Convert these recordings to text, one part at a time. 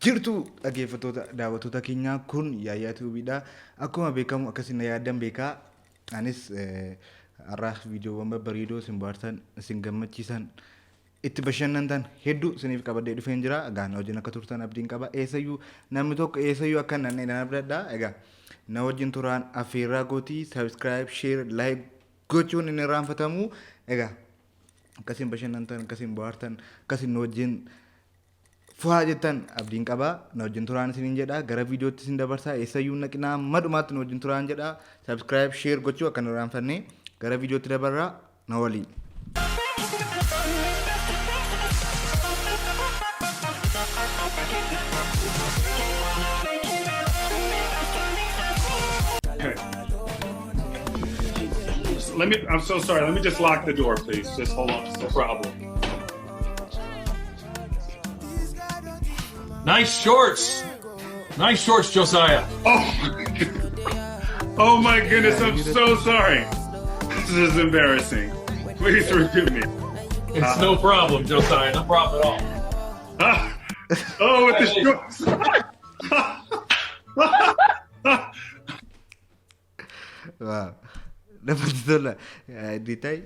Jirtu dhaggeeffattoota daawwattoota keenyaa kun Yaayyaa Tuubiidha. Akkuma beekamu akkasiin na yaaddan beekaa. Anis har'a viidiyoowwan babbareedoo isin bohaarsan, isin gammachiisan, itti bashannantan hedduu isiniif qabadhee dhufeen jira. Egaa na wajjin akka turtan abdiin qaba. Eessayyuu namni tokko eessayyuu akka hin dhaqne nan abdadha. Egaa na wajjin turaan affeerraa gootii subscribe, share, like gochuun hin irraanfatamu. Egaa akkasiin bashannantan, akkasiin bohaartan, akkasiin nu wajjin fuhaa jettan abdiin qaba. Na wajjin turaan isiniin jedha. Gara viidiyootti isin dabarsaa. Eessayyuu hin dhaqinaa. Madhumaatti nu wajjin turaan jedha. Subscribe, share gochuu akka hin irraanfanne. Gara viidiyootti dabarraa na waliin. Let me, I'm so sorry. Let me just lock the door, please. Just hold on. No problem. Nice shorts. Nice shorts, Josiah. Oh my, oh my goodness. I'm so sorry. This is embarrassing. Please forgive me. It's no problem, Josiah. No problem at all. Oh, with the shorts. Waaw. Namatti tola. Diitaa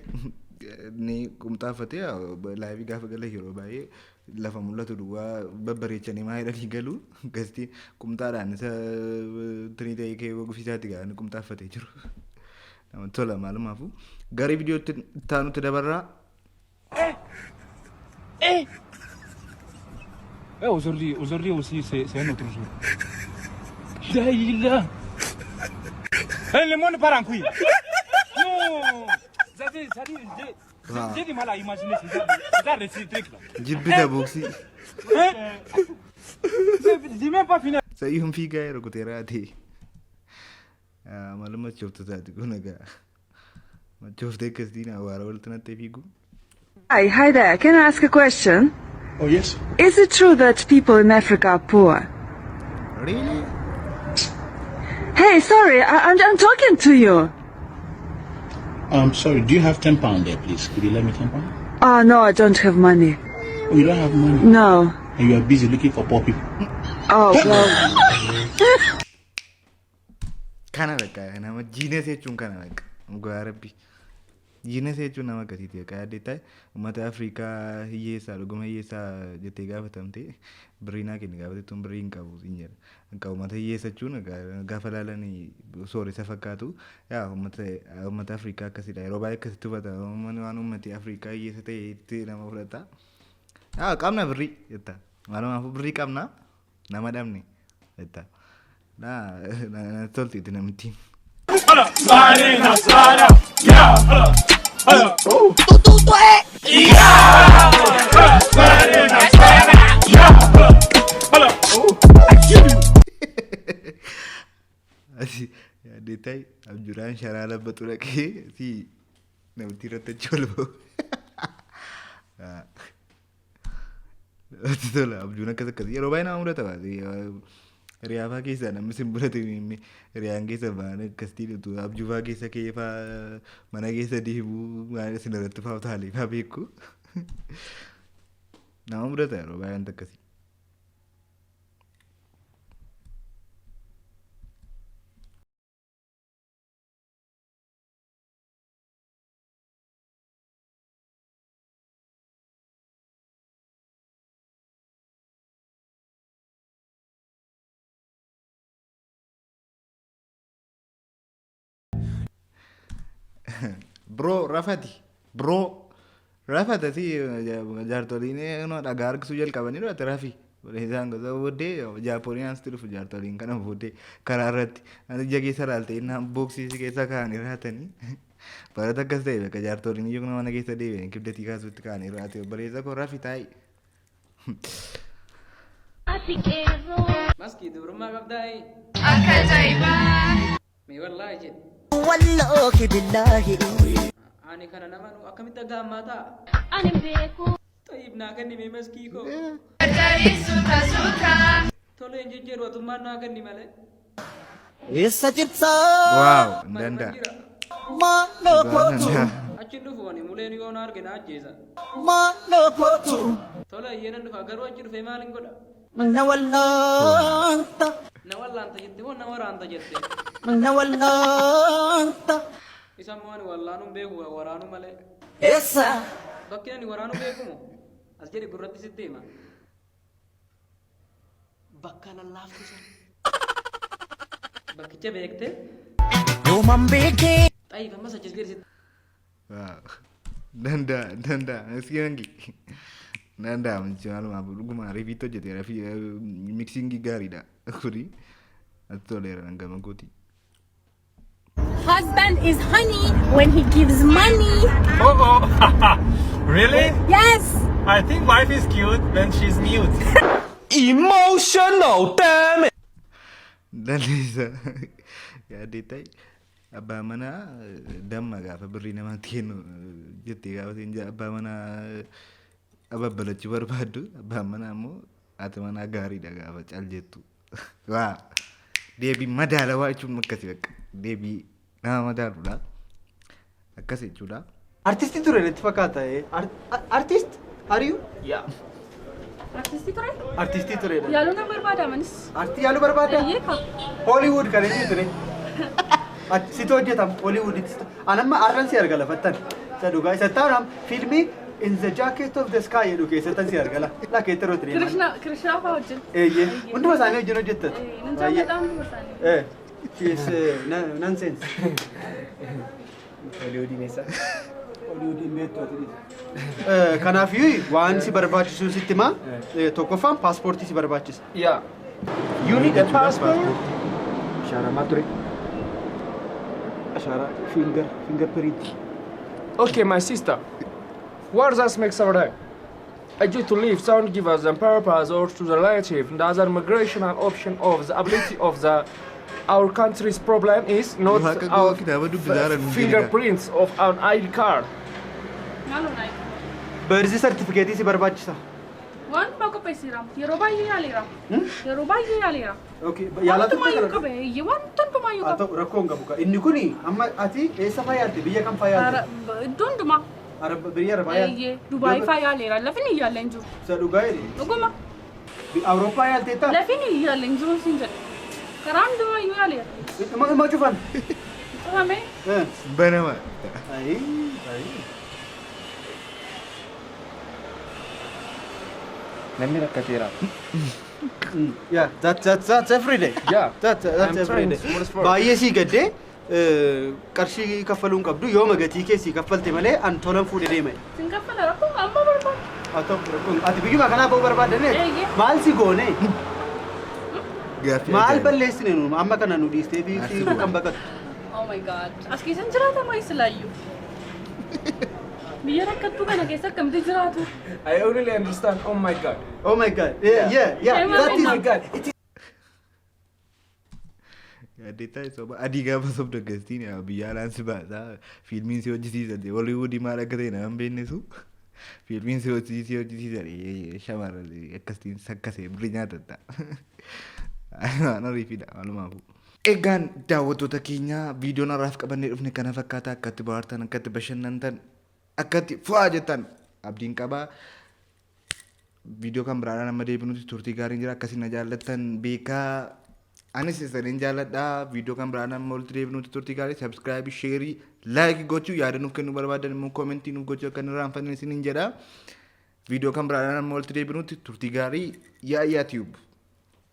ni qumxaa uffatee laayivii gaafa galan yeroo baay'ee lafa mul'atu duwwaa babbareechanii maa jedhanii galu. Gasti qumxaadhaan isa tinii ta'ee kee ofiisaatti gaa inni qumxaa uffatee jiru. Namatti tola maalumaafuu. Gara viidiyootti taanutti dabarraa. Eh, aujourd'hui, aujourd'hui aussi, c'est un autre jour. Daïla. Eh, le monde part en couille. Non. Ça dit, j'ai du mal à imaginer ce genre de truc là. Jibbita booksii. Hein? J'ai même pas fini. Sayyuun fiigaa yeroo kuteeraa ta'e. Maalummaa machooftu taati kun egaa. Machooftee akkasitiin awwaara walitti nattee fiigu. Hi, hi there. Can I ask a question? Oh, yes. Is it true that people in Africa are poor? Really? Hey, sorry, I'm talking to you. I'm sorry, do you have £10 there, please? Could you lend me £10? Oh, no, I don't have money. Oh, you don't have money? No. And you are busy looking for poor people. Oh, well. Kana bakka nama jiiness jechuun kana bakka dhugaa rabbi. Jiiness jechuun nama akkasiiti bakka yaadde ta'e uummata Afrikaa hiyyeessaa dhuguma hiyyeessaa jettee gaafatamte birrii naa kenni gaafa jettuun birrii hin qabu siin jedha. Akka uummata hiyyeessa jechuun gaafa ilaalan sooressa fakkaatu yaa uummata uummata Afrikaa akkasidha yeroo baay'ee akkasitti hubata uummanni waan uummati Afrikaa hiyyeessa ta'e itti nama fudhata. Yaa qabna birrii jetta maalumaafuu birrii qabna nama dhabne jetta. Naa na tolti itti namittiin. Asi yaaddee ta'i abjuudhaan sharaa labbatu dhaqee si namittii irratti achi ol ba'u. Namatti tola abjuun akkas akkasii yeroo baay'ee nama mudata baate hiriyaa faa keessaa namni sin mudate hiriyaan keessa ba'an akkasitti utuu abjuu faa keessa kee faa mana keessa deemuu maal isin irratti faa utaalee faa beeku nama mudata yeroo baay'ee wanta akkasii. Bro rafati bro rafata si jaartoliin dhagaa harkisuu jalqabanii ati rafi. Isaan gosa booddee jaapooniin asitti dhufu jaartoliin kana booddee karaa irratti ija keessa ilaalte innaan booksii si keessa kaa'anii raatanii. Barata akkas ta'e bakka jaartoliin iyyuu mana keessa deebi'anii kibdatii kaasuutti kaa'anii raate obboleessa koo rafi taa'i. Ati qeerroo. Maskii dubrummaa qabdaa? Akka ajaa'ibaa. Mee wallaahi jedhi. Wallaahi billaahi. Ani kana nama nu akkamitti akka ammaa ta'a? Ani hin beeku. Xayyib naa kenni mee maskii koo. Dardarii suuta suuta. Tole hin jijjiiru atummaan naa kenni malee. Eessa jirtaa? Waaw hin Manuma danda'a. jira. Maaloo Dhugaa kootu. danda'a. Achi hin dhufu ani muleen yoo na arge na ajjeesa. Maaloo kootu. Tole iyyee nan dhufa garuu achi dhufee maalin godha? Na wallaanta. Na wallaanta jette moo na waraanta jette? Na wallaanta. Isa immoo ani wallaanuun beeku, waraanuu malee. Eessa? Bakki ani waraanuu beekumo? As jedhi, gurratti sitti hima. Bakka lallaaftu sana. Bakkicha beektee? Yooman beekee. Xayyif, ammas achis jedhi sitti. Danda'a, danda'a. Miskiinangi. Danda'a maaluma dhuguma rifiitti hojjeteera. Mixingii gaariidha. Kuni natti toleera gama kooti. Husband is honey when he gives money. Oh. Really? Yes. I think wife is cute when she's mute. Emotional damage. Dandeessa. Yaaddee ta'e abbaa manaa damma gaafa birrii namaatti kennu jettee gaafa isheen abbaa manaa ababbalachuu barbaaddu, abbaan manaa immoo haati manaa gaariidha gaafa cal jettu. Waa deebii madaalawaa jechuun akkasi, bakka deebii nama madaaludha. Akkas jechuudha. Artistii ture natti fakkaata. Artist? Are you? Yeah. Artistii ture? Artistii ture. Yaaluu nan barbaada manis. Artii yaaluu barbaadda? Eeyyee ka. Hollywood kan inni ture. Situ hojjetam Hollywooditti. Anamma arran si arga lafattan. Isa dhugaa isa taanam fiilmii In the Jacket of the Sky jedhu keessattan si argala. Lakkeetti yeroo ture. Kirishna Kirishna fa'aa wajjin. Eeyyee. Hunduma isaanii wajjin hojjettat. Nan jaalladha hunduma isaanii. She is nonsense. Hollywoodiin eessa? Hollywoodiin beektu ati dhiisa. Kanaafiyyuu waan si barbaachisu sitti himaa. Tokkoffaan paaspoortii si barbaachisa. Yeah. You need a passport? Ashaaraa maal ture? Ashaaraa fingerprint. Okay, my sister. What does make our A due to leave sound give us the purpose or to the relative and other migrational option of the ability of the our country's problem is not Akka our kitaaba dubbisaa jiran fingerprints of our ID card. Maal onaa? Birth certificate si barbaachisa. Waan hundumaa qopheesseera. Yeroo baay'ee yaaleera. Yeroo baay'ee yaaleera. Okay, yaalaa turte Wantumaayyuu kana? qabe. Eeyyee, wanta hundumaayyuu Haa qaba. ta'u, rakkoo hin qabu. Inni kuni amma ati eessa faa yaalte? Biyya kam faa yaalte? Iddoo hundumaa. Arab, biyya Arabaa yaalte? Eeyyee, Dubaayii faa yaaleera. Lafin hin yaalle hin jiru. Isa dhugaa jedhe. Dhuguma. Awurooppaa yaalteetta? Lafin hin yaalle hin jiru siin jedhe. Karaa hundumaayyuu yaaleera. Ima cufan. Cufamee. Banama. Ayi, ayi. Namni rakkateera. Yeah, that's every day. Yeah. That's I'm every trying day. to sport. Baay'ee sii gaddee, qarshii kaffaluu hin qabdu, yooma gatii kee sii kaffalte malee an tolan fuudhee deema. Sin kaffala, rakkoo amma barbaadu. Haa ta'u, rakkoon ati biyyuma kanaa ba'uu barbaaddanee Eeyyee. maal si goone? Gaaffii Maal ajaa'ibaa. balleessine nu amma kana nu dhiistee fi kan baqattu? Oh my God. As keessan jiraata maa islaayyuu? Biyya rakkattuu kana keessa akkamitti jiraatu? I only understand "oh my God." Oh my God. Yeah. Yeah. That Oh is my God. It is Yaaddeettaa soba adii gaafa sobdu akkasitiin biyya alaan si baasaa, fiilmiin si hojjisiisan, Hollywoodii maal akka ta'e nama hin beeknesu fiilmiin si hojjisiisan, shamarran akkasitiin sakkasee birri nyaatatta. Waan ariifidha maalumaafuu. Egaan daawwattoota keenya, viidiyoon har'aaf qabannee dhufne kana fakkaata. Akkatti bohaartan, akkatti bashannantan, akkatti fu'aa jettan abdiin qabaa. Viidiyoo kan biraadhaan amma deebinutti turtii gaariin jira. Akkasii na jaallattan beekaa, anis isaniin jaalladha. Viidiyoo kan biraadhaan amma walitti deebinutti turtii gaarii. Subscribe, share, like gochuu, yaada nuuf kennuu barbaadan immoo comment nuuf gochuu akka hin irraanfanne isiniin jedha. Viidiyoo kan biraadhaan amma walitti deebinutti turtii gaarii. Yaayyaa Tube.